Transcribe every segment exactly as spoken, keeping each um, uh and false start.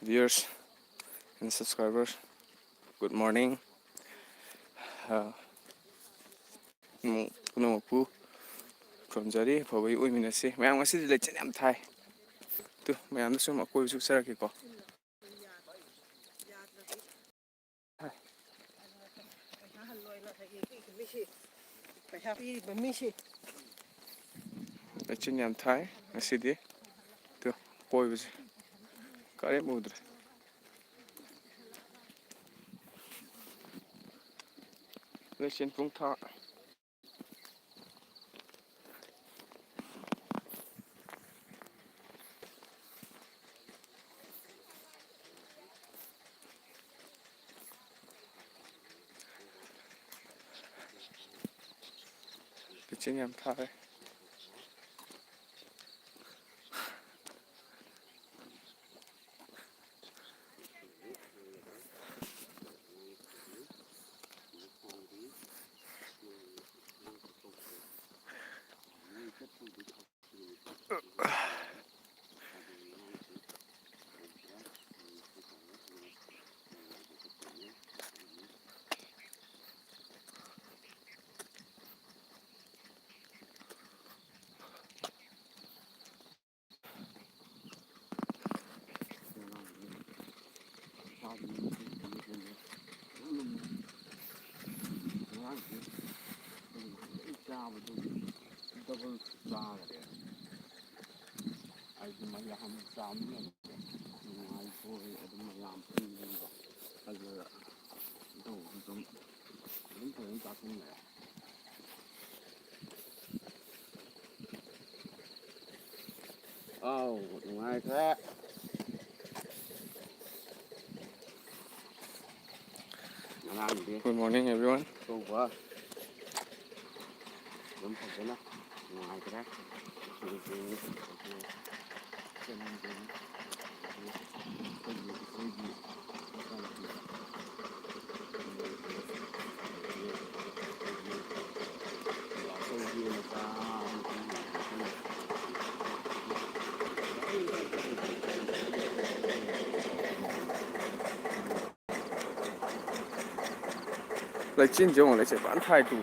Viewers and subscribers, good morning. ꯑ, ꯄꯨꯝꯅꯃꯛꯄꯨ ꯈꯨꯔꯨꯝꯖꯔꯤ꯫ ꯑꯐꯕ ꯑꯌꯨꯛ ꯑꯣꯏꯃꯤꯟꯅꯁꯤ꯫ ꯃꯌꯥꯝ, ꯉꯁꯤꯗꯤ ꯂꯩꯆꯤꯜ ꯌꯥꯝ ꯊꯥꯏ꯫ ꯇꯨ, ꯃꯌꯥꯝꯗ ꯁꯨꯝ ꯑꯀꯣꯏꯕꯁꯨ ꯎꯠꯆꯔꯛꯀꯦꯀꯣ꯫ ꯂꯩꯆꯤꯟ ꯌꯥꯝ ꯊꯥꯏ ꯉꯁꯤꯗꯤ꯫ ꯇꯨ, ꯀꯣꯏꯕꯁꯦ ꯀꯔꯤꯝ ꯎꯗ꯭ꯔꯦ꯫ ꯂꯩꯆꯤꯟ ꯄꯨꯡꯊꯥ꯫ ꯂꯩꯆꯤꯟ ꯌꯥꯝ ꯊꯥꯔꯦ꯫ ꯆꯥꯕꯗꯨ ꯗꯕꯜ ꯆꯥꯈꯔꯦ꯫ ꯑꯩꯗꯤ ꯃꯌꯥꯝ ꯆꯥꯃꯤꯟꯅꯕꯁꯦ ꯅꯨꯡꯉꯥꯏꯊꯣꯛꯑꯦ꯫ ꯑꯗꯨꯝ ꯃꯌꯥꯝ ꯄꯨꯟꯕꯗꯣ ꯑꯗꯨꯗ ꯇꯧꯕꯗꯨ ꯑꯗꯨꯝ, ꯑꯗꯨꯝ ꯐꯖꯅ ꯆꯥꯁꯤꯟꯅꯔꯦ꯫ ꯑꯥꯎ, ꯅꯨꯡꯉꯥꯏꯈ꯭ꯔꯦ꯫ ꯉꯔꯥꯡꯗꯤ Good morning, everyone. ꯑꯆꯧꯕ ꯑꯗꯨꯝ ꯐꯖꯅ ꯅꯨꯡꯉꯥꯏꯈ꯭ꯔꯦ꯫ ꯂꯩꯆꯤꯟꯁꯦ ꯌꯦꯡꯉꯣ, ꯂꯩꯆꯤꯟ ꯐꯖꯅ ꯊꯥꯏ ꯇꯨ꯫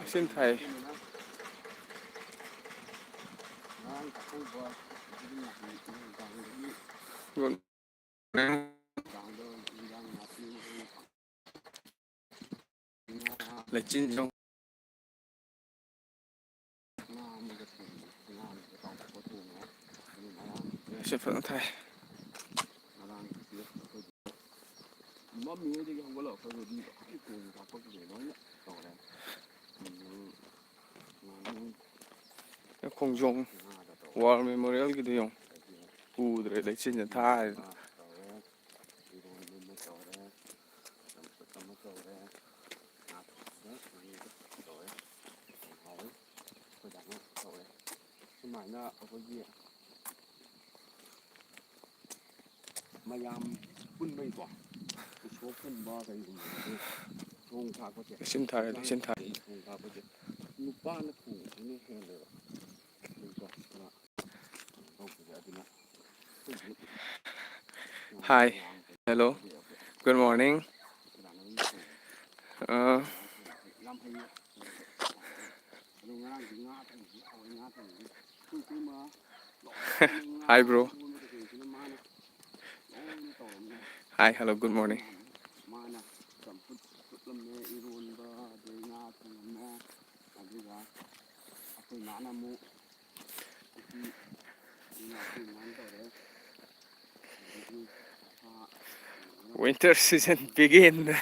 ꯂꯩꯆꯤꯟ ꯊꯥꯏ꯫ ꯂꯩꯆꯤꯟ ꯌꯦꯡꯉꯣ꯫ ꯁꯤ ꯐꯖꯅ ꯊꯥꯏ꯫ ꯃꯝꯃꯤꯉꯩꯗꯒꯤ ꯍꯧꯒꯠꯂꯛꯄꯗꯗꯤ ꯂꯣꯏ ꯀꯣꯟ ꯀꯥꯞꯄꯛꯄꯗꯒꯤ ꯂꯣꯏꯅ ꯇꯧꯔꯦ꯫ ꯎꯝ, ꯉꯥꯅꯨ, ꯈꯣꯡꯖꯣꯝ ꯉꯥꯒ ꯇꯧꯔꯦ꯫ War Memorialꯒꯤꯗꯣ ꯌꯦꯡꯉꯣ꯫ ꯎꯗ꯭ꯔꯦ, ꯂꯩꯆꯤꯟꯅ ꯊꯥꯔꯦ꯫ ꯉꯥ ꯇꯧꯔꯦ, ꯏꯔꯣꯟꯕ ꯑꯃ ꯇꯧꯔꯦ, ꯆꯝꯐꯨꯠ ꯑꯃ ꯇꯧꯔꯦ, ꯉꯥ ꯊꯣꯡꯕ, ꯉꯥꯅꯨ ꯇꯧꯔꯦ, ꯌꯥꯝ ꯍꯥꯎꯋꯦ꯫ ꯑꯩꯈꯣꯏ ꯗꯥꯅ ꯇꯧꯔꯦ꯫ ꯁꯨꯃꯥꯏꯅ ꯑꯩꯈꯣꯏꯒꯤ ꯃꯌꯥꯝ ꯄꯨꯟꯕꯩꯀꯣ, ꯎꯁꯣꯞꯀꯨꯝꯕ ꯀꯩꯒꯨꯝꯕꯗꯗꯤ ꯊꯣꯡ ꯊꯥꯛꯄꯁꯦ, ꯂꯩꯆꯤꯟ ꯊꯥꯔꯦ, ꯂꯩꯆꯤꯟ ꯊꯥꯔꯦ꯫ ꯊꯣꯡ ꯊꯥꯛꯄꯁꯦ ꯅꯨꯄꯥꯅ ꯊꯣꯡꯕꯁꯤꯅ ꯍꯦꯜꯂꯦꯕ꯫ ꯑꯗꯨꯒ ꯈꯔ ꯀꯩꯅꯣ ꯇꯧꯕꯁꯦ ꯑꯗꯨꯅ ꯑꯩꯈꯣꯏꯒꯤ Hi. ꯃꯌꯥꯝ Hello. ꯀꯩꯅꯣ Good morning. ꯏꯃꯥꯟꯅꯕꯅ ꯊꯣꯡꯕ ꯑ, ꯌꯥꯝ ꯍꯩꯌꯦ꯫ ꯑꯗꯣ ꯉꯔꯥꯡꯗꯤ ꯉꯥ ꯊꯣꯡꯕꯁꯨ ꯍꯥꯎꯋꯦ, ꯉꯥ ꯊꯣꯡꯕꯁꯨ꯫ ꯑꯩꯈꯣꯏ ꯏꯇꯩꯃ ꯂꯣꯏꯅ ꯉꯥ Hi, bro. ꯑꯣꯟꯕ ꯀꯩꯀꯩꯁꯤꯅ ꯃꯥꯅ ꯂꯣꯏꯅ ꯇꯧꯔꯝꯃꯦ꯫ Hi, hello, good morning. ꯃꯥꯅ ꯆꯝꯐꯨꯠ ꯐꯨꯠꯂꯝꯃꯦ, ꯏꯔꯣꯟꯕ, ꯑꯗꯩ ꯉꯥ ꯊꯣꯡꯉꯝꯃꯦ꯫ ꯑꯗꯨꯒ ꯑꯩꯈꯣꯏ ꯃꯥꯅ ꯑꯃꯨꯛ ꯎꯇꯤ, ꯑꯗꯨꯅ ꯑꯩꯈꯣꯏ ꯃꯥꯅ ꯇꯧꯔꯦ꯫ ꯑꯗꯒꯤ ꯁꯥ ꯊꯣꯡꯉꯒ Winter season begin.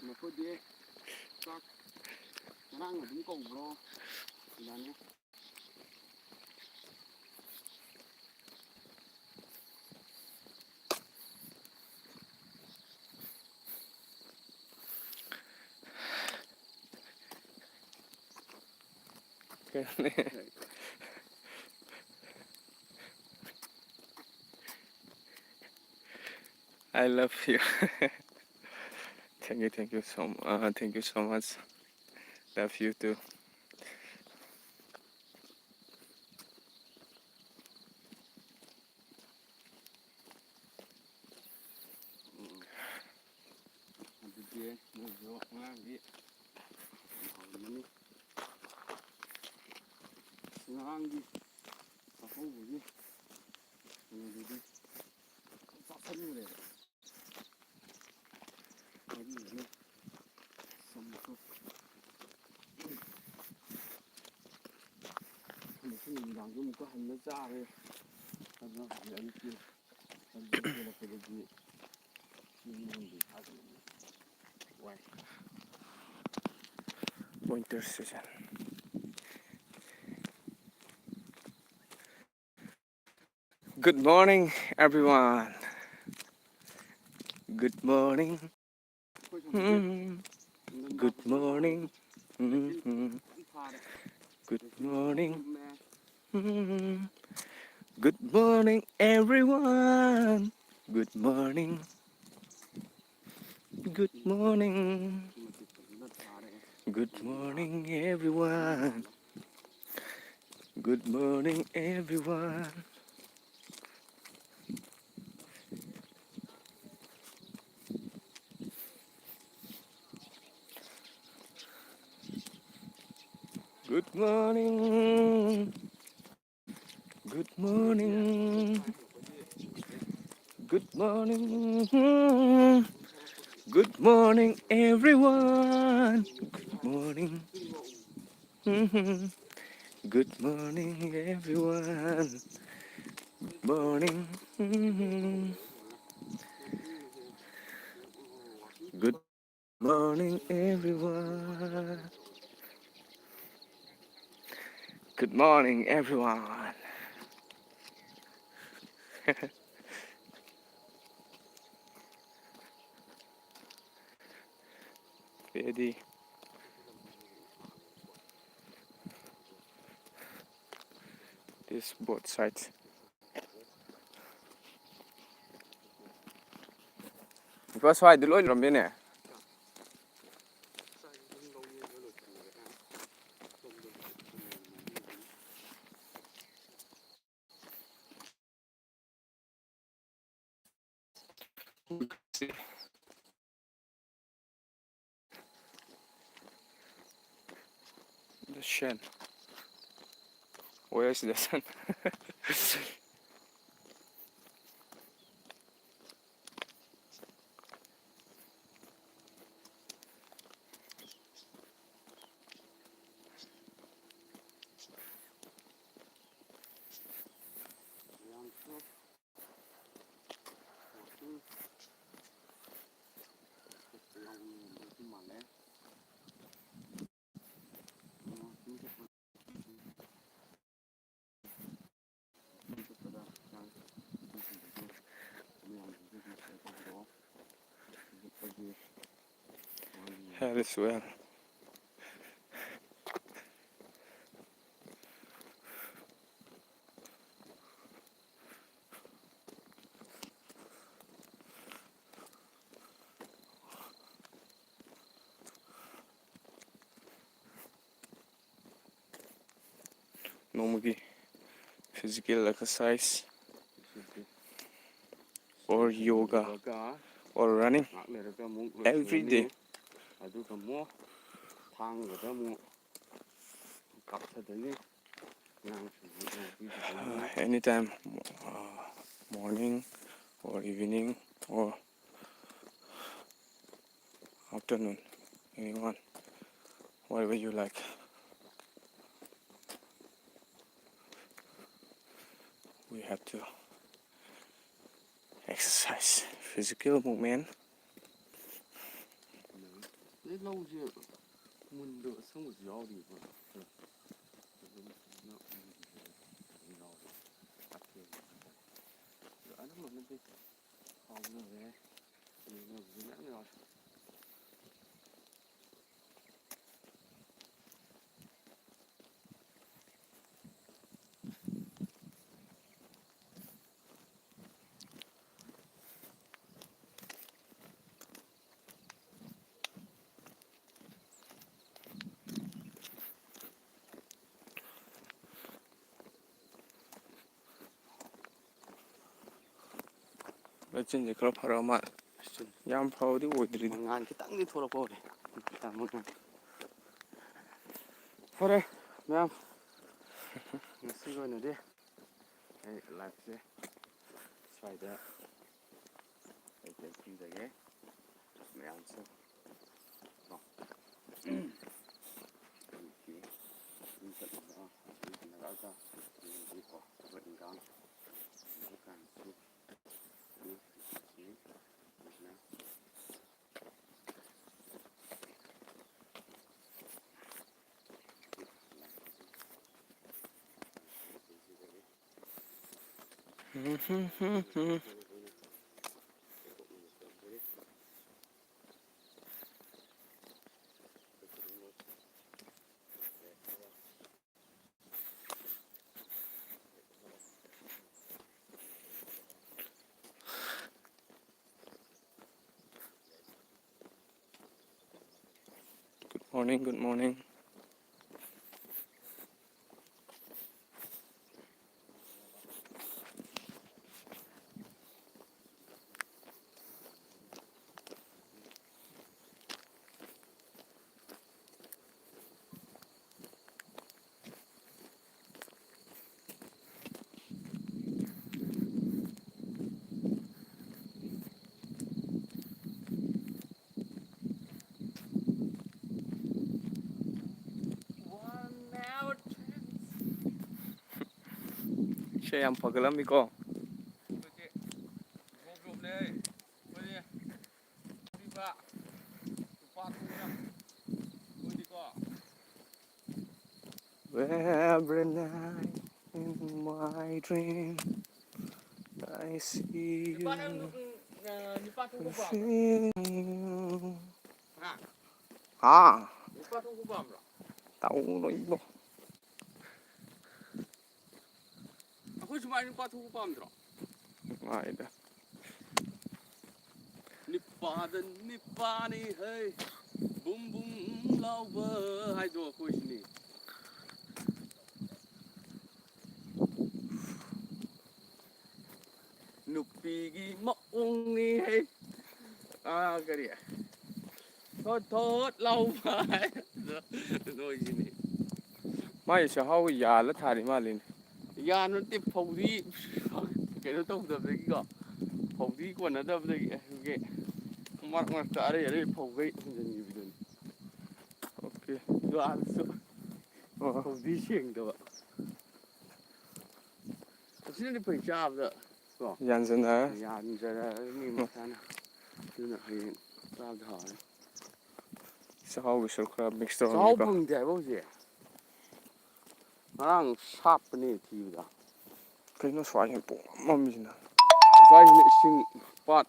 ꯅꯈꯣꯏꯗꯤ ꯆꯥꯛ ꯉꯔꯥꯡ ꯑꯗꯨꯝ ꯀꯧꯕ꯭ꯔꯣ? ꯌꯥꯅꯤ꯫ I love you. Thank you, thank you so mu- uh, thank you so much. Love you too. ꯑꯗꯨꯗꯤ ꯅꯣꯏꯁꯨ ꯑꯉꯥꯡꯗꯤ ꯍꯥꯎꯔꯝꯃꯅꯤ꯫ ꯑꯉꯥꯡꯒꯤ ꯑꯍꯧꯕꯒꯤ ꯀꯩꯅꯣꯗꯨꯗꯤ ꯆꯥꯁꯟꯈ꯭ꯔꯦꯕ꯫ ꯋꯥꯔꯤꯁꯦ ꯁꯨꯝ ꯉꯁꯤ ꯅꯨꯃꯤꯗꯥꯡꯁꯨ ꯑꯃꯨꯛꯀ ꯍꯟꯅ ꯆꯥꯔꯦ꯫ ꯑꯗꯨꯅ ꯍꯧꯖꯤꯛ ꯑꯌꯨꯛꯀꯤ ꯂꯝꯖꯦꯜ ꯆꯦꯜꯂꯛꯄꯗꯗꯤ ꯆꯦꯟꯕ ꯉꯝꯗꯦ, ꯏꯁꯥꯁꯦ ꯋꯥꯏ꯫ Winter season. Good morning, everyone. Good morning. Mm. Good morning. Mm-hmm. Good morning. Mm. Good morning, everyone. Good morning. Good morning. Good morning, everyone. Good morning, everyone. Good morning. Good morning. Good morning. Good morning, everyone. Good morning. Mm-hmm. Good morning, everyone. Good morning. Mm-hmm. Good morning, everyone. Good morning, everyone. Ready. This both sides. ꯏꯄꯥ, ꯁ꯭ꯋꯥꯏꯗ ꯂꯣꯏ ꯂꯩꯔꯝꯃꯦꯅꯦ꯫ Can. Where is the sun? Hell is well. ꯅꯣꯡꯃꯒꯤ physical exercise or yoga yoga or running ꯉꯥꯏꯍꯥꯛ ꯂꯩꯔꯒ ꯑꯃꯨꯛ every ꯂꯣꯏꯁꯤꯜꯂꯅꯤ꯫ Day꯫ ꯑꯗꯨꯒ ꯑꯃꯨꯛ ꯊꯥꯡꯒꯗ ꯑꯃꯨꯛ ꯀꯥꯞꯊꯗꯣꯏꯅꯤ꯫ ꯑꯉꯥꯡꯁꯤꯡꯁꯤ ꯌꯣꯛꯄꯤꯒꯗꯣꯏꯅꯤ꯫ Anytime, uh, morning or evening or afternoon, anyone, whatever you like. We have to exercise, physical movement. ꯑꯗꯩ ꯂꯧꯁꯦ ꯃꯨꯟꯗ ꯑꯁꯪꯕꯁꯨ ꯌꯥꯎꯔꯤꯕ꯫ ꯑꯗꯨꯝ ꯐꯖꯅ ꯃꯨꯟꯗꯕ ꯌꯥꯎꯔꯤ꯫ ꯑꯊꯦꯡꯕ ꯍꯥꯏꯇꯥꯔꯦ꯫ ꯑꯗꯣ ꯑꯅꯝꯕꯅꯗꯤ ꯍꯥꯎꯅꯔꯦ꯫ ꯌꯦꯡꯅꯕꯁꯨ ꯃꯌꯥꯝ ꯌꯥꯎꯔꯦ꯫ ꯂꯩꯆꯤꯟꯁꯦ ꯈꯔ ꯐꯔꯕ ꯃꯥꯜꯂꯦ꯫ ꯂꯩꯆꯤꯟ ꯌꯥꯝ ꯐꯕꯗꯤ ꯑꯣꯏꯗ꯭ꯔꯤꯗ꯫ ꯃꯉꯥꯜ ꯈꯤꯇꯪꯗꯤ ꯊꯣꯛꯂꯛꯄ ꯍꯧꯔꯦ꯫ ꯃꯉꯥꯜ꯫ ꯐꯔꯦ ꯃꯌꯥꯝ, ꯉꯁꯤꯒꯤ ꯑꯣꯏꯅꯗꯤ ꯑꯩ ꯂꯥꯏꯐꯁꯦ ꯁ꯭ꯋꯥꯏꯗ ꯀꯩꯀꯩ ꯊꯤꯟꯖꯒꯦ ꯃꯌꯥꯝꯁꯦ꯫ ꯀꯣ꯫ ꯑꯌꯨꯛꯀꯤ ꯏꯔꯨ ꯆꯠꯂꯒ, ꯏꯔꯨ ꯍꯜꯂꯛꯑꯒ ꯌꯦꯡꯁꯤꯀꯣ, ꯊꯕꯛ ꯏꯟꯈꯥꯡ ꯍꯧꯖꯤꯛꯀꯥꯟꯁꯤ ꯃꯤ ꯍꯧꯖꯤꯛꯁꯤ ꯑꯗꯨꯅ Good morning, good morning. ꯏꯁꯩ ꯌꯥꯝ ꯐꯒꯠꯂꯝꯃꯤꯀꯣ꯫ Every night in my dream, I see you. ꯅꯨꯄꯥ ꯊꯣꯛꯄ ꯄꯥꯝꯕ꯭ꯔꯣ? ꯍꯥ? ꯅꯨꯄꯥ ꯊꯣꯛꯄ ꯄꯥꯝꯕ꯭ꯔꯣ? ꯇꯧꯔꯣꯏꯕꯣ꯫ ꯑꯩꯈꯣꯏ ꯁꯨꯃꯥꯏꯅ ꯅꯨꯄꯥ ꯊꯣꯛꯄ ꯄꯥꯝꯗ꯭ꯔꯣ? ꯅꯨꯡꯉꯥꯏꯗ꯫ ꯅꯤꯄꯥꯗ ꯅꯤꯄꯥꯅꯤ ꯍꯩ, ꯕꯨꯝ ꯕꯨꯝ ꯂꯥꯎꯕ ꯍꯥꯏꯗꯣ ꯑꯩꯈꯣꯏꯁꯤꯅꯤ꯫ ꯅꯨꯄꯤꯒꯤ ꯃꯑꯣꯡꯅꯤ ꯍꯩ꯫ ꯑꯥ, ꯀꯔꯤ? ꯊꯣꯠ ꯊꯣꯠ ꯂꯥꯎꯕ ꯍꯥꯏꯗꯣ ꯅꯣꯏꯁꯤꯅꯤ꯫ ꯃꯥꯏ ꯆꯥꯛꯍꯥꯎ ꯌꯥꯜꯂ ꯊꯥꯔꯤ ꯃꯥꯜꯂꯤꯅꯦ꯫ ꯌꯥꯟꯕ ꯅꯠꯇꯦ, ꯐꯧꯗꯤ ꯀꯩꯅꯣ ꯇꯧꯗꯕꯗꯒꯤꯀꯣ, ꯐꯧꯗꯤ ꯀꯣꯟꯅꯗꯕꯗꯒꯤ ꯑꯗꯨꯒꯤ ꯃꯔꯛ ꯃꯔꯛꯇ ꯑꯔꯩ ꯑꯔꯩ ꯐꯧꯒꯩ ꯍꯨꯟꯖꯤꯟꯈꯤꯕꯗꯨꯅꯤ꯫ ꯑꯣꯀꯦ꯫ ꯌꯥꯜꯂꯁꯨ ꯑꯣ꯫ ꯐꯧꯗꯤ ꯁꯦꯡꯗꯕ꯫ ꯑꯁꯤꯅꯗꯤ ꯐꯩ ꯆꯥꯕꯗ ꯀꯣ꯫ ꯌꯥꯟꯖꯟꯅꯔ꯫ ꯌꯥꯟꯖꯔꯅꯤ ꯎꯝ꯫ ꯃꯁꯥꯅ꯫ ꯑꯗꯨꯅ ꯍꯌꯦꯡ ꯆꯥꯕꯗ ꯍꯥꯎꯔꯅꯤ꯫ ꯆꯥꯛꯍꯥꯎꯒꯤꯁꯨ ꯈꯔ mix ꯆꯥꯛꯍꯥꯎ ꯇꯧꯔꯝꯃꯤꯀꯣ꯫ ꯐꯪꯗꯦ ꯍꯥꯏꯕ ꯍꯧꯖꯤꯛ꯫ ꯉꯔꯥꯡ ꯁꯥꯠꯄꯅꯦ ꯊꯤꯕꯗ꯫ ꯀꯩꯅꯣ ꯁ꯭ꯋꯥꯏꯁꯤꯅ ꯄꯨꯡꯃꯝ ꯃꯝꯃꯤꯁꯤꯅ? ꯁ꯭ꯋꯥꯏꯁꯤꯅ ꯏꯁꯤꯡ ꯄꯥꯠ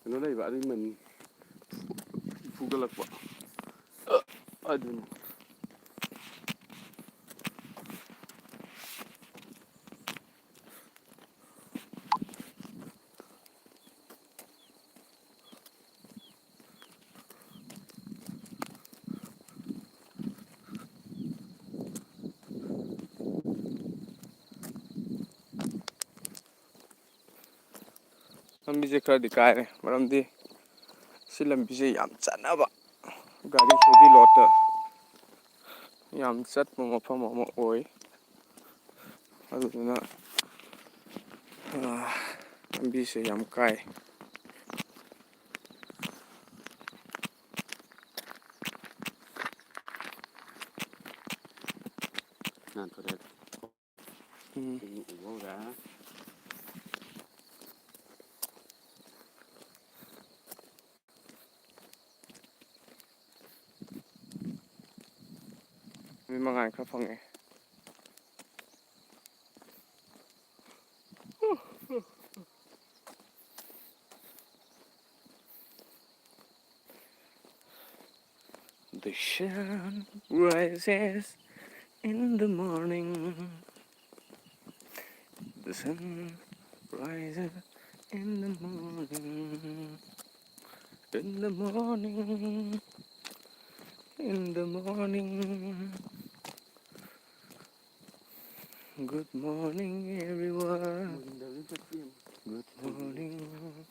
ꯀꯩꯅꯣ ꯂꯩꯕ ꯑꯗꯨꯒꯤ ꯃꯅꯤꯟ ꯐꯨꯒꯠꯂꯛꯄ꯫ ꯑꯗꯨꯅꯤ꯫ ꯂꯝꯕꯤꯁꯦ ꯈꯔꯗꯤ ꯀꯥꯏꯔꯦ, ꯃꯔꯝꯗꯤ ꯁꯤ ꯂꯝꯕꯤꯁꯦ ꯌꯥꯝ ꯆꯠꯅꯕ, ꯒꯥꯔꯤ heavy loadꯇ ꯌꯥꯝ ꯆꯠꯄ ꯃꯐꯝ ꯑꯃ ꯑꯣꯏ꯫ ꯑꯗꯨꯗꯨꯅ, ꯑꯥ, ꯂꯝꯕꯤꯁꯦ ꯌꯥꯝ ꯀꯥꯏ꯫ ꯅꯥꯟꯊꯣꯔꯛꯑꯦ꯫ ꯎꯝ꯫ ꯎꯕ ꯍꯧꯔꯦ꯫ ꯅꯨꯃꯤꯠ ꯃꯉꯥꯅꯤ ꯈꯔ ꯐꯪꯉꯦ꯫ The sun rises in the morning. The sun rises in the morning. In the morning. In the morning. Good morning, everyone. Good morning.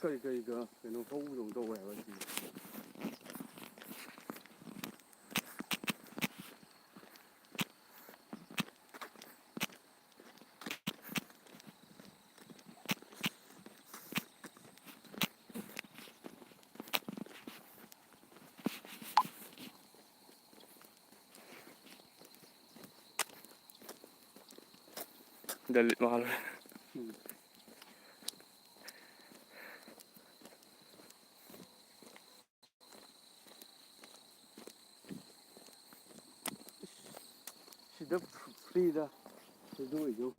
ꯀꯔꯤ ꯀꯔꯤꯒ ꯀꯩꯅꯣ ꯍꯧꯕꯗꯧꯅ ꯇꯧꯋꯦ ꯍꯥꯏꯕ ꯁꯤꯗꯤ꯫ ꯗꯂꯤꯠ ꯃꯥꯜꯂꯦ꯫ ꯎꯝ꯫ ꯁꯤꯗ ꯐ꯭ꯔꯤꯗ ꯁꯤꯗ ꯑꯣꯏꯗꯧ꯫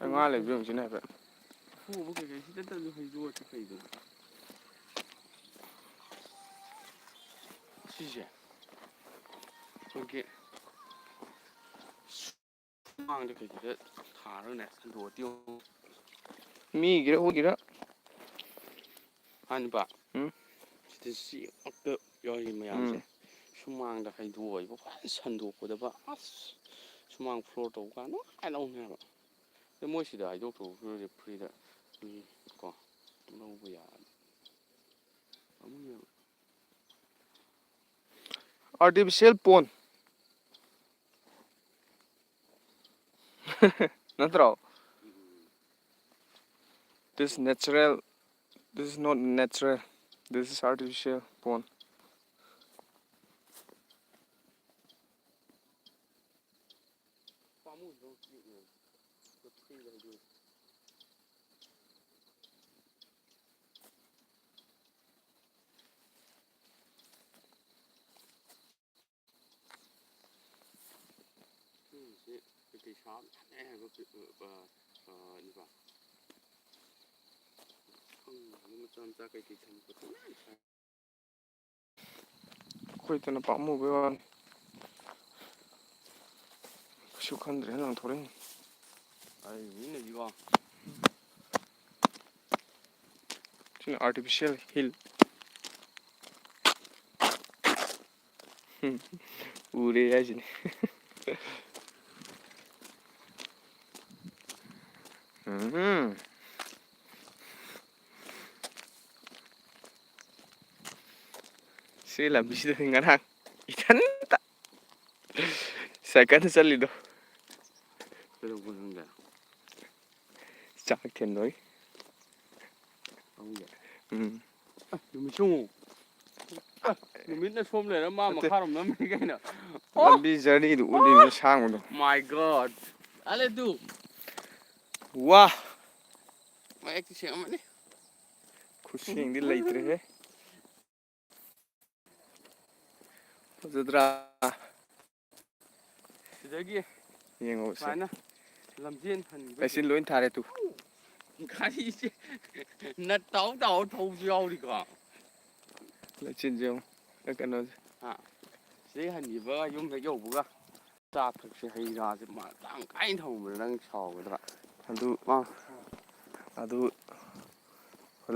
ꯑꯩ ꯉꯥ ꯂꯩꯕ꯭ꯔꯥ ꯌꯦꯡꯁꯤꯅꯦ ꯍꯥꯏꯐꯦꯠ꯫ ꯑꯄꯨꯕ ꯀꯩꯀꯩ ꯁꯤꯗꯇꯁꯨ ꯍꯩꯗꯣꯛꯑꯗꯤ ꯐꯩꯗꯅ꯫ ꯁꯤꯁꯦ ꯑꯩꯈꯣꯏꯒꯤ ꯁꯨꯃꯥꯡꯗ ꯀꯩꯗ ꯊꯥꯔꯒꯅꯦ ꯁꯟꯗꯣꯛꯑꯗꯤ ꯌꯦꯡꯉꯨ꯫ ꯃꯤꯒꯤꯔ ꯑꯩꯈꯣꯏꯒꯤꯔ? ꯍꯥ, ꯅꯨꯄꯥ? ꯎꯝ? ꯁꯤꯗ ꯆꯦꯡ ꯉꯥꯛꯇ ꯌꯥꯎꯔꯤ ꯃꯌꯥꯝꯁꯦ꯫ ꯎꯝ꯫ ꯁꯨꯃꯥꯡꯗ ꯍꯩꯗꯣꯛꯑꯣꯏꯕ ꯐꯖꯅ ꯁꯟꯗꯣꯛꯀꯗꯕ꯫ ꯑꯁ! ꯁꯨꯃꯥꯡ floor ꯇꯧꯕ ꯀꯥꯟꯗ ꯅꯨꯡꯉꯥꯏ ꯂꯧꯅꯦꯕ꯫ ꯑꯗꯣ ꯃꯣꯏ ꯁꯤꯗ ꯍꯩꯗꯣꯛꯇꯧꯕ ꯐ꯭ꯔꯤꯗ ꯃꯤ ꯀꯣ ꯂꯧꯕ ꯌꯥꯔꯅꯤ꯫ ꯄꯥꯝꯃꯨꯏꯌꯦꯕ꯫ Artificial pond. ꯅꯠꯇ꯭ꯔꯣ? This natural, this is not natural, this is artificial pond. ꯁꯤ ꯀꯩꯀꯩ ꯁꯥ ꯃꯌꯥꯝ ꯂꯩ ꯍꯥꯏꯕ, ꯑ, ꯑ, ꯅꯤꯄꯥ꯫ ꯈꯪꯗꯦ, ꯃꯆꯥ ꯃꯆꯥ ꯀꯩꯀꯩ ꯊꯝꯕ ꯈꯣꯠꯄ ꯃꯌꯥꯝ ꯁꯥꯏ꯫ ꯑꯩꯈꯣꯏꯗꯅ ꯄꯥꯝꯃꯨꯕꯩ ꯋꯥꯅꯤ꯫ ꯀꯩꯁꯨ ꯈꯟꯗ꯭ꯔꯦ, ꯂꯪꯊꯣꯔꯛꯏꯅꯤ꯫ ꯑꯩ ꯃꯤꯅꯗꯤꯀꯣ꯫ ꯁꯤꯅ artificial hill꯫ ꯎꯔꯦ ꯍꯥꯏꯁꯤꯅꯤ꯫ ꯎꯝ꯫ ꯁꯤ ꯂꯝꯕꯤꯁꯤꯗꯅꯤ ꯉꯔꯥꯡ ꯏꯊꯟꯇ ꯁꯥꯏꯀꯜꯗ ꯆꯠꯂꯤꯗꯣ꯫ ꯀꯩꯗꯧꯕ ꯅꯪꯗꯤ? ꯆꯥꯛ ꯊꯤꯟꯗꯣꯏ꯫ ꯈꯪꯗꯦ꯫ ꯎꯝ꯫ ꯑ, ꯅꯨꯃꯤꯠ ꯁꯨꯡꯉꯨ꯫ ꯑ, ꯅꯨꯃꯤꯠꯅ ꯁꯣꯝ ꯂꯩꯔ ꯃꯥ ꯅꯠꯇꯦ꯫ ꯃꯈꯥꯔꯣꯝ ꯅꯝꯃꯤ ꯀꯩꯅꯣ? ꯑꯣ! ꯂꯝꯕꯤ ꯖꯔꯅꯤꯗꯨ ꯎꯠꯂꯤꯅꯦ, ꯑꯣ! ꯁꯥꯡꯕꯗꯣ꯫ My God! ꯑꯂꯦ ꯗꯨ꯫ ꯋꯥ! ꯃꯌꯦꯛꯇꯤ ꯁꯦꯡꯉꯝꯃꯅꯤ꯫ ꯈꯨꯠꯁꯦꯡꯗꯤ ꯂꯩꯇ꯭ꯔꯦꯍꯦ꯫ ꯐꯖꯗ꯭ꯔꯥ? ꯁꯤꯗꯒꯤ ꯌꯦꯡꯉꯣ ꯁꯦ꯫ ꯁꯨꯃꯥꯏꯅ ꯂꯝꯖꯦꯟ ꯍꯟꯕ ꯂꯩꯆꯤꯟ ꯂꯣꯏ ꯊꯥꯔꯦ ꯇꯨ꯫ ꯒꯥꯔꯤꯁꯦ ꯅꯠ ꯇꯥꯎ ꯇꯥꯎ ꯊꯧꯕꯁꯨ ꯌꯥꯎꯔꯤꯀꯣ꯫ ꯂꯩꯆꯤꯟꯁꯦ ꯌꯦꯡꯉꯣ꯫ ꯑꯦ, ꯀꯩꯅꯣꯁꯦ꯫ ꯍꯥ꯫ ꯁꯤꯗꯩ ꯍꯟꯈꯤꯕ ꯌꯨꯝ ꯍꯦꯛ ꯌꯧꯕꯒ꯫ ꯆꯥ ꯊꯛꯁꯦ ꯍꯩ ꯔꯥꯁꯦ ꯃꯔꯥꯡ ꯀꯥꯏꯅ ꯊꯝꯃꯝꯕꯗ ꯅꯪ ꯁꯥꯎꯒꯗ꯭ꯔꯥ? ꯑꯗꯨ, ꯃꯥ ꯑꯗꯨ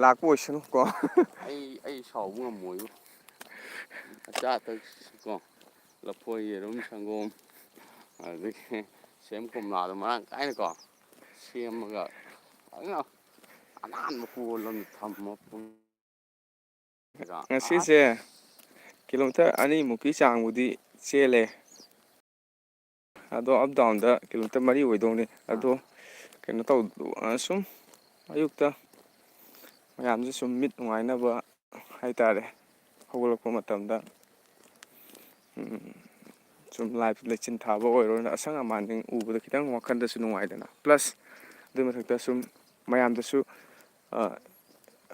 ꯂꯥꯛꯄ ꯑꯣꯏꯁꯅꯨ ꯀꯣ꯫ ꯑꯩ, ꯑꯩ ꯁꯥꯎꯕ ꯉꯝꯃꯣꯏꯕꯨ꯫ ꯑꯆꯥ ꯑꯊꯛ ꯀꯣ, ꯂꯐꯣꯏ, ꯌꯦꯔꯨꯝ, ꯁꯪꯒꯣꯝ, ꯑꯗꯒꯤ ꯁꯦꯝ ꯀꯣꯝꯂꯥꯗꯣ ꯃꯔꯥꯡ ꯀꯥꯏꯅꯀꯣ ꯁꯦꯝꯃꯒ ꯐꯖꯅ ꯑꯅꯥꯟꯕ ꯀꯣꯜ ꯑꯃ ꯊꯝꯃ ꯄꯨꯡ ꯉꯁꯤꯁꯦ ꯀꯤꯂꯣꯃꯤꯇꯔ ꯑꯅꯤꯃꯨꯛꯀꯤ ꯆꯥꯡꯕꯨꯗꯤ ꯆꯦꯜꯂꯦ꯫ ꯑꯗꯣ ꯑꯞ ꯗꯥꯎꯟꯗ ꯀꯤꯂꯣꯃꯤꯇꯔ ꯃꯔꯤ ꯑꯣꯏꯗꯧꯅꯤ꯫ ꯑꯗꯣ ꯀꯩꯅꯣ ꯇꯧ-, ꯑ, ꯁꯨꯝ ꯑꯌꯨꯛꯇ ꯃꯌꯥꯝꯁꯦ ꯁꯨꯝ ꯃꯤꯠ ꯅꯨꯡꯉꯥꯏꯅꯕ ꯍꯥꯏꯇꯥꯔꯦ, ꯍꯧꯒꯠꯂꯛꯄ ꯃꯇꯝꯗ, ꯎꯝ, ꯁꯨꯝ ꯂꯥꯏꯐ ꯂꯩꯆꯤꯟ ꯊꯥꯕ ꯑꯣꯏꯔꯣ, ꯑꯁꯪ ꯑꯃꯥꯟꯁꯤꯡ ꯎꯕꯗ ꯈꯤꯇꯪ ꯋꯥꯈꯜꯗꯁꯨ ꯅꯨꯡꯉꯥꯏꯗꯅ꯫ ꯄ꯭ꯂꯁ ꯑꯗꯨꯏ ꯃꯊꯛꯇ ꯁꯨꯝ ꯃꯌꯥꯝꯗꯁꯨ, ꯑ,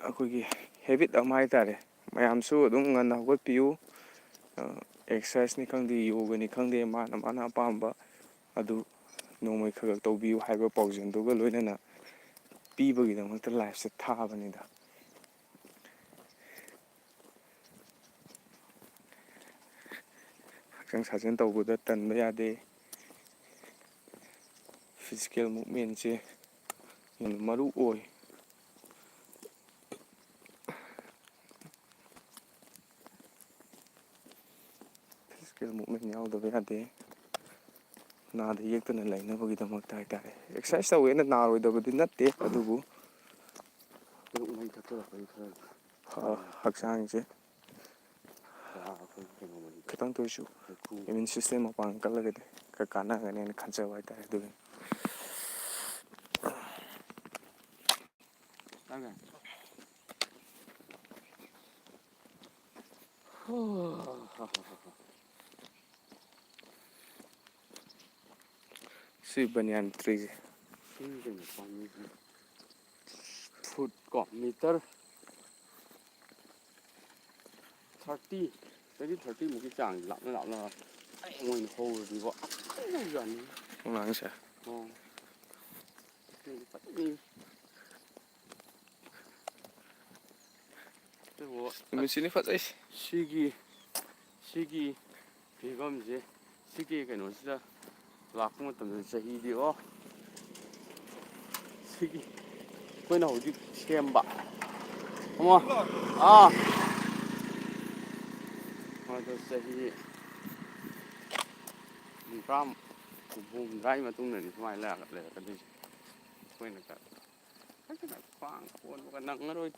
ꯑꯩꯈꯣꯏꯒꯤ ꯍꯦꯕꯤꯠ ꯑꯃ ꯍꯥꯏꯇꯥꯔꯦ, ꯃꯌꯥꯝꯁꯨ ꯑꯗꯨꯝ ꯉꯟꯅ ꯍꯧꯒꯠꯄꯤꯌꯨ꯫ ꯑ, ꯑꯦꯛꯁꯔꯁꯥꯏꯁꯅꯤ ꯈꯪꯗꯦ, ꯌꯣꯒꯅꯤ ꯈꯪꯗꯦ, ꯃꯥꯅ ꯃꯥꯅ ꯑꯄꯥꯝꯕ ꯑꯗꯨ ꯅꯣꯡꯃꯩ ꯈꯔ ꯈꯔ ꯇꯧꯕꯤꯌꯨ ꯍꯥꯏꯕ ꯄꯥꯎꯖꯦꯜꯗꯨꯒ ꯂꯣꯏꯅꯅ ꯄꯤꯕꯒꯤꯗꯃꯛꯇ ꯂꯥꯏꯐꯁꯦ ꯊꯥꯕꯅꯤꯗ꯫ ꯍꯛꯆꯥꯡ ꯁꯥꯖꯦꯜ ꯇꯧꯕꯗ ꯇꯟꯕ ꯌꯥꯗꯦ꯫ ꯐꯤꯖꯤꯀꯦꯜ ꯃꯨꯞꯃꯦꯟꯁꯦ ꯌꯥꯝꯅ ꯃꯔꯨ ꯑꯣꯏ꯫ ꯐꯤꯖꯤꯀꯦꯜ ꯃꯨꯞꯃꯦꯟ ꯌꯥꯎꯗꯕ ꯌꯥꯗꯦ꯫ ꯅꯥꯗ ꯌꯦꯛꯇꯅ ꯂꯩꯅꯕꯒꯤꯗꯃꯛꯇ ꯍꯥꯏꯇꯥꯔꯦ꯫ ꯑꯦꯛꯁꯔꯁꯥꯏꯁ ꯇꯧꯋꯦꯅ ꯅꯥꯔꯣꯏꯗꯕꯗꯤ ꯅꯠꯇꯦ, ꯑꯗꯨꯕꯨ ꯃꯩ ꯊꯛꯆꯜꯂꯛꯄꯒꯤ ꯈꯔ ꯍ-, ꯍꯛꯆꯥꯡꯁꯦ ꯑꯩꯈꯣꯏ ꯀꯩꯅꯣ ꯃꯔꯤꯗꯣ, ꯈꯤꯇꯪꯇ ꯑꯣꯏꯔꯁꯨ ꯂꯩꯀꯨ꯫ Immune system ꯃꯄꯥꯡꯒꯜ ꯀꯜꯂꯒꯗꯤ ꯈꯔ ꯀꯥꯟꯅꯒꯅꯦꯅ ꯈꯟꯖꯕ ꯍꯥꯏꯇꯥꯔꯦ꯫ ꯑꯗꯨꯒꯤ ꯇꯥꯡꯒ꯫ ꯁꯤ ꯕꯅꯤꯌꯥꯟ ꯇ꯭ꯔꯤꯁꯦ꯫ ꯁꯤ ꯀꯩꯅꯣ ꯄꯥꯝꯕꯤꯁꯤ꯫ ꯐꯨꯠ ꯀꯣ, ꯃꯤꯇꯔ ꯊꯥꯔꯇꯤ, ꯇ꯭ꯋꯦꯟꯇꯤ, ꯊꯥꯔꯇꯤꯃꯨꯛꯀꯤ ꯆꯥꯡ ꯂꯥꯞꯅ ꯂꯥꯞꯅ ꯄꯔꯦꯡ ꯑꯣꯏꯅ ꯍꯧꯔꯗꯤꯕꯣ꯫ ꯐꯖꯅ ꯌꯥꯅꯤ꯫ ꯈꯣꯡꯅꯥꯡꯁꯦ꯫ ꯑꯣ꯫ ꯁꯤ ꯐꯖꯅ ꯑꯗꯨꯕꯨ ꯅꯨꯃꯤꯠꯁꯤꯅꯤ ꯐꯖꯩꯁꯦ꯫ ꯁꯤꯒꯤ, ꯁꯤꯒꯤ ꯐꯤꯕꯝꯁꯦ, ꯁꯤꯒꯤ ꯀꯩꯅꯣꯁꯤꯗ ꯂꯥꯛꯄ ꯃꯇꯝꯗ ꯆꯍꯤꯗꯤ, ꯑꯣ, ꯁꯤꯒꯤ ꯑꯩꯈꯣꯏꯅ ꯍꯧꯖꯤꯛ ꯁꯦꯝꯕ, ꯑꯃ, ꯑꯥ, ꯑꯗꯣ ꯆꯍꯤ ꯍꯨꯝꯗ꯭ꯔꯥ, ꯍꯨꯝꯐꯨ ꯍꯨꯝꯗ꯭ꯔꯥꯒꯤ ꯃꯇꯨꯡꯗꯗꯤ ꯁꯨꯃꯥꯏꯅ ꯂꯩꯔꯛꯀꯗꯣꯏꯁꯦ꯫ ꯑꯩꯈꯣꯏꯅ ꯀ-, ꯐꯖꯅ ꯈ꯭ꯋꯥꯡ ꯀꯣꯟꯕꯒ ꯅꯪꯉꯔꯣꯏ꯫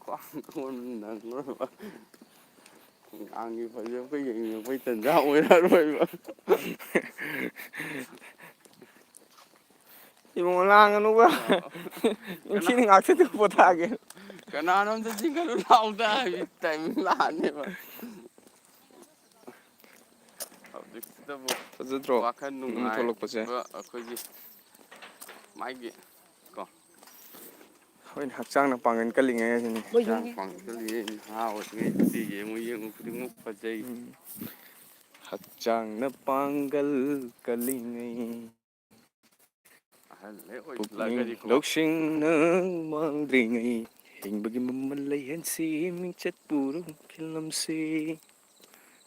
ꯈ꯭ꯋꯥꯡ ꯀꯣꯟꯕ ꯅꯪꯉꯔꯣꯏꯕ꯫ ꯑꯉꯥꯡꯒꯤ ꯐꯖꯕ ꯌꯦꯡꯅꯤꯡꯉꯛꯄꯩ ꯇꯟꯖꯥ ꯑꯣꯏꯔꯛꯑꯔꯣꯏꯕ꯫ ꯏꯕꯨꯡꯉꯣ, ꯂꯥꯡꯒꯅꯨꯕ꯫ ꯑꯥ꯫ ꯅꯨꯡꯁꯤꯠꯅ ꯉꯥꯛꯇꯗ ꯄꯣꯊꯥꯒꯦ꯫ ꯀꯅꯥꯅꯣꯝꯇ ꯆꯤꯡꯈꯠꯂꯨ ꯂꯥꯎꯗ ꯍꯥꯏꯕꯒꯤ timing ꯂꯥꯛꯑꯅꯦꯕ꯫ ꯍꯧꯖꯤꯛꯁꯤꯗꯕꯨ ꯐꯖꯗ꯭ꯔꯣ? ꯋꯥꯈꯜ ꯅꯨꯡ ꯊꯣꯛꯂꯛꯄꯁꯦ? ꯅꯨꯡꯉꯥꯏꯕ ꯑꯩꯈꯣꯏꯒꯤ ꯃꯥꯒꯤ ꯀꯣ꯫ ꯍꯣꯏꯅꯦ, ꯍꯛꯆꯥꯡꯅ ꯄꯥꯡꯒꯜ ꯀꯜꯂꯤꯉꯩ ꯍꯥꯏꯁꯤꯅꯤ꯫ ꯍꯛꯆꯥꯡ ꯄꯥꯡꯒꯜ ꯀꯜꯂꯤꯉꯩ, ꯅꯍꯥ ꯑꯣꯏꯔꯤꯉꯩ, ꯅꯨꯄꯤ ꯌꯦꯡꯉꯨ ꯌꯦꯡꯉꯨ ꯈꯨꯗꯤꯡꯃꯛ ꯐꯖꯩ꯫ ꯎꯝ꯫ ꯍꯛꯆꯥꯡꯅ ꯄꯥꯡꯒꯜ ꯀꯜꯂꯤꯉꯩ꯫ ꯑꯍꯜ ꯍꯦꯛ ꯄꯨꯛꯅꯤꯡ ꯑꯣꯏꯁꯤꯜꯂꯛꯑꯒꯗꯤꯀꯣ꯫ ꯂꯧꯁꯤꯡꯅ ꯃꯥꯡꯗ꯭ꯔꯤꯉꯩ, ꯍꯤꯡꯕꯒꯤ ꯃꯃꯜ ꯂꯩꯍꯟꯁꯤ, ꯃꯤꯡꯆꯠ ꯄꯨꯔ ꯈꯤꯜꯂꯝꯁꯤ꯫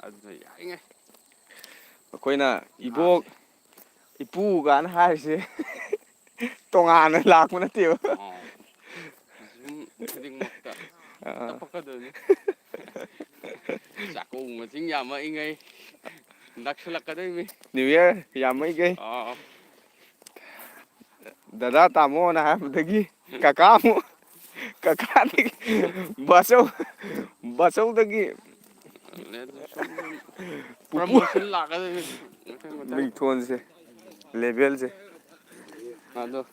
ꯑꯗꯨꯅ ꯌꯥꯔꯤꯉꯩ꯫ ꯑꯩꯈꯣꯏꯅ ꯏꯕꯣꯛ, ꯅꯍꯥꯁꯦ꯫ ꯏꯄꯨ ꯀꯥꯏꯅ ꯍꯥꯏꯔꯤꯁꯦ ꯇꯣꯉꯥꯟꯅ ꯂꯥꯛꯄ ꯅꯠꯇꯦꯕ꯫ ꯑꯣ꯫ ꯌꯨꯝ ꯈꯨꯗꯤꯡꯃꯛꯇ ꯑꯥ꯫ ꯇꯞꯄꯛꯀꯗꯣꯏꯅꯤ꯫ ꯆꯥꯛꯀꯧꯕ ꯃꯁꯤꯡ ꯌꯥꯝꯃꯛꯏꯉꯩ, ꯅꯛꯁꯤꯜꯂꯛꯀꯗꯣꯏꯅꯤ꯫ New Year ꯌꯥꯝꯃꯛꯏꯉꯩ꯫ ꯑꯥ꯫ ꯗꯗꯥ ꯇꯥꯃꯣꯅ ꯍꯥꯏꯕꯗꯒꯤ ꯀꯀꯥ ꯑꯃꯨꯛ ꯀꯀꯥꯗꯒꯤ ꯕꯥꯆꯧ, ꯕꯥꯆꯧꯗꯒꯤ ꯄꯨꯄꯨ꯫ Promotion ꯂꯥꯛꯀꯗꯣꯏꯅꯤ ꯃꯊꯪ ꯃꯊꯪ꯫ ꯃꯤꯡꯊꯣꯟꯁꯦ, levelꯁꯦ꯫ ꯑꯗꯣ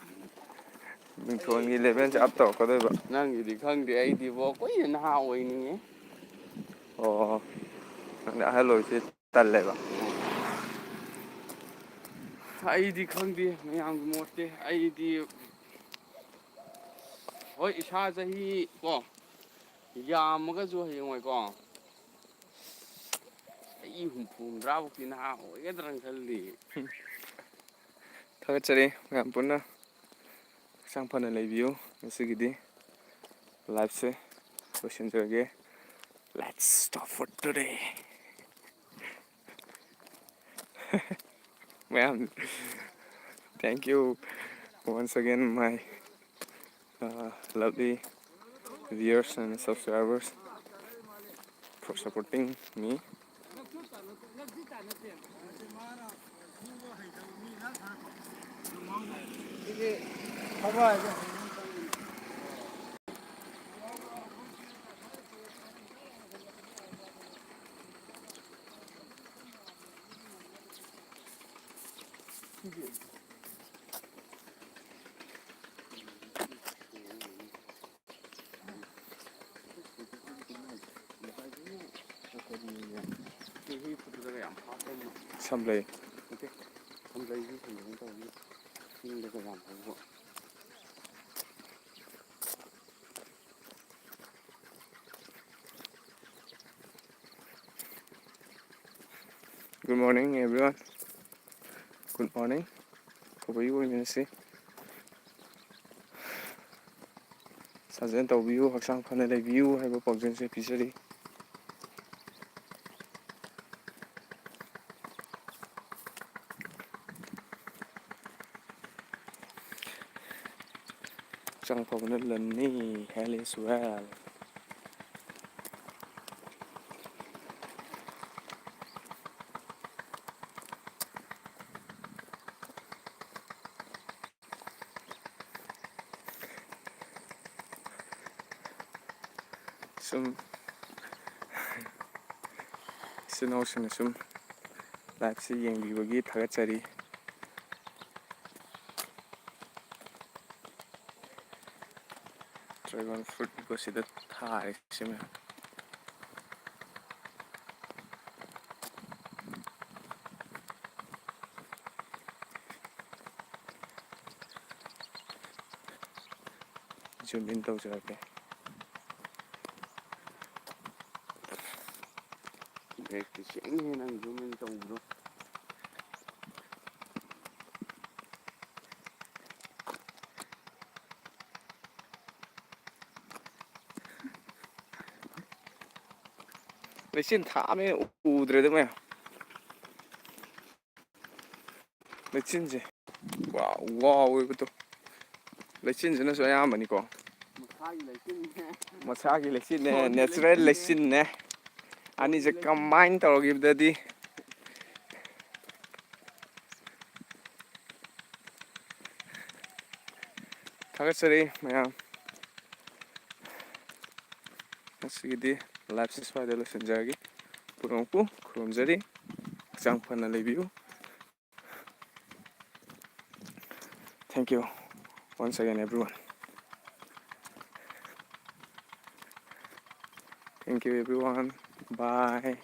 ꯃꯤꯡꯊꯣꯟꯒꯤ levelꯁꯦ up ꯇꯧꯔꯛꯀꯗꯣꯏꯕ꯫ ꯅꯪꯒꯤꯗꯤ ꯈꯪꯗꯦ, ꯑꯩꯗꯤꯕꯣ ꯀꯨꯏꯅ ꯅꯍꯥ ꯑꯣꯏꯅꯤꯡꯉꯦ꯫ ꯑꯣ, ꯅꯪꯗꯤ ꯑꯍꯜ ꯑꯣꯏꯕꯁꯦ ꯇꯜꯂꯦꯕ꯫ ꯑꯩꯗꯤ ꯈꯪꯗꯦ, ꯃꯌꯥꯝꯒꯤ ꯃꯣꯠꯇꯤ꯫ ꯑꯩꯗꯤ ꯍꯣꯏ, ꯏꯁꯥ ꯆꯍꯤ ꯀꯣ ꯌꯥꯝꯃꯒꯁꯨ ꯍꯌꯦꯡꯋꯥꯏꯀꯣ ꯆꯍꯤ ꯍꯨꯝꯐꯨ ꯍꯨꯝꯗ꯭ꯔꯥ ꯐꯥꯎꯗꯤ ꯅꯍꯥ ꯑꯣꯏꯒꯗ꯭ꯔꯅ ꯈꯜꯂꯤ꯫ ꯊꯥꯒꯠꯆꯔꯤ ꯃꯌꯥꯝ ꯄꯨꯟꯅ꯫ ꯍꯛꯆꯥꯡ ꯐꯅ ꯂꯩꯕꯤꯌꯨ꯫ ꯉꯁꯤꯒꯤꯗꯤ liveꯁꯦ ꯂꯣꯏꯁꯤꯟꯖꯔꯒꯦ꯫ Let's stop for today. ꯃꯌꯥꯝ, thank you once again, my, uh, lovely viewers and subscribers, for supporting me. ꯁꯝꯂꯩ꯫ Good morning, everyone. Good morning. How are you, Ministry? ꯁꯥꯖꯦꯜ ꯇꯧꯕꯤꯌꯨ, ꯍꯛꯆꯥꯡ ꯐꯅ ꯂꯩꯕꯤꯌꯨ ꯍꯥꯏꯕ ꯄꯥꯎꯖꯦꯜꯁꯦ ꯄꯤꯖꯔꯤ꯫ ꯍꯛꯆꯥꯡ ꯐꯕꯅ ꯂꯟꯅꯤ, health is wealth꯫ ꯁꯨꯝ ꯏꯆꯤꯟ ꯏꯅꯥꯎꯁꯤꯡꯅ ꯁꯨꯝ live ꯁꯤ ꯌꯦꯡꯕꯤꯕꯒꯤ ꯊꯥꯒꯠꯆꯔꯤ꯫ Dragon fruit ꯀꯣ ꯁꯤꯗ ꯊꯥꯔꯤꯁꯦ ꯃꯌꯥꯝ꯫ Zoom in ꯇꯧꯖꯔꯛꯀꯦ꯫ Back ꯇꯤ ꯁꯦꯡꯉꯦꯍꯦ ꯅꯪ zoom in ꯇꯧꯕꯗꯣ꯫ ꯂꯩꯆꯤꯟ ꯊꯥꯕꯅꯤꯅ ꯎꯗ꯭ꯔꯦꯗ ꯃꯌꯥꯝ꯫ ꯂꯩꯆꯤꯟꯁꯦ ꯋꯥ-, ꯋꯥꯎꯋꯦꯕꯗꯣ꯫ ꯂꯩꯆꯤꯟꯁꯤꯅꯁꯨ ꯑꯌꯥꯝꯕꯅꯤꯀꯣ꯫ ꯃꯁꯥꯒꯤ ꯂꯩꯆꯤꯟꯅꯦ꯫ ꯃꯁꯥꯒꯤ ꯂꯩꯆꯤꯟꯅꯦ, ꯁꯣꯔꯒꯤ natural ꯂꯩꯆꯤꯟꯅꯦ꯫ ꯂꯩꯆꯤꯟꯅꯦ꯫ ꯑꯅꯤꯁꯦ ꯁꯣꯔꯒꯤ ꯂꯩꯆꯤꯟ꯫ Combine ꯇꯧꯔꯈꯤꯕꯗꯗꯤ꯫ ꯊꯥꯒꯠꯆꯔꯤ ꯃꯌꯥꯝ꯫ ꯉꯁꯤꯒꯤꯗꯤ live ꯁꯦ ꯁ꯭ꯋꯥꯏꯗ ꯂꯣꯏꯁꯤꯟꯖꯔꯒꯦ꯫ ꯄꯨꯝꯅꯃꯛꯄꯨ ꯈꯨꯔꯨꯝꯖꯔꯤ꯫ ꯍꯛꯆꯥꯡ ꯐꯅ ꯂꯩꯕꯤꯌꯨ꯫ Thank you once again, everyone. Thank you, everyone. Bye.